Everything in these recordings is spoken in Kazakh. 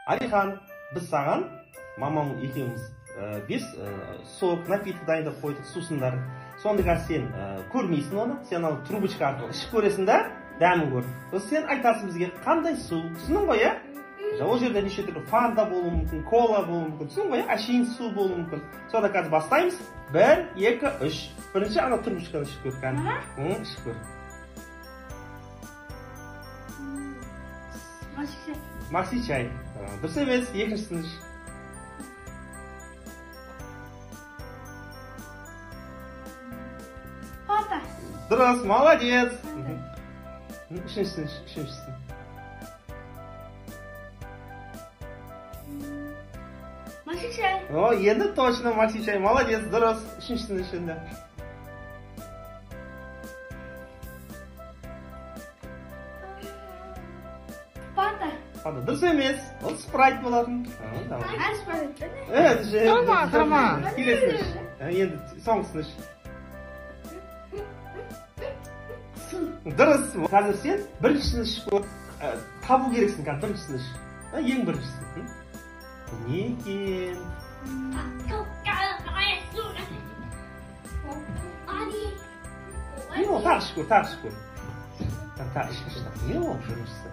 Алихан, біз саған, мамам екеуміз 5 сок, напиток дайындап қойдық, сусындар. Сонда қазір сен көрмейсің оны, сен ана трубочка арқылы ішіп көресің да, дәмін көр. Сосын сен айтасың бізге қандай су, түсіндің ғой, иә? Ол жерде неше түрлі фанта болуы мүмкін, кола болуы мүмкін, түсіндің ғой, иә? Әшейін су болуы мүмкін. Сонда қазір бастаймыз. 1, 2, 3. Бірінші ана трубочканы ішіп көр, кәні. Ішіп көр. Макси чай. Дұрыс емес, екіншісін іш. Фанта. Дұрыс, молодец. Үшіншісін іш, үшіншісін. Макси чай. О, енді точно макси чай, молодец, дұрыс. Үшіншісін іш енді. Фанта. Фанта дұрыс емес, ол спрайт болатын. Спрайт. Тұрма. Келесін іш. Енді соңғысын іш. Су. Дұрыс. Қазір сен біріншісін ішіп көр. Табу керексің қазір, біріншісін іш. Ең біріншісін. Бұл не екен? Не ол? Тағы ішіп көр, тағы ішіп көр. Тағы іш, іш. Не ол біріншісі?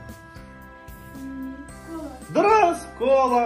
Дұрыс, кола.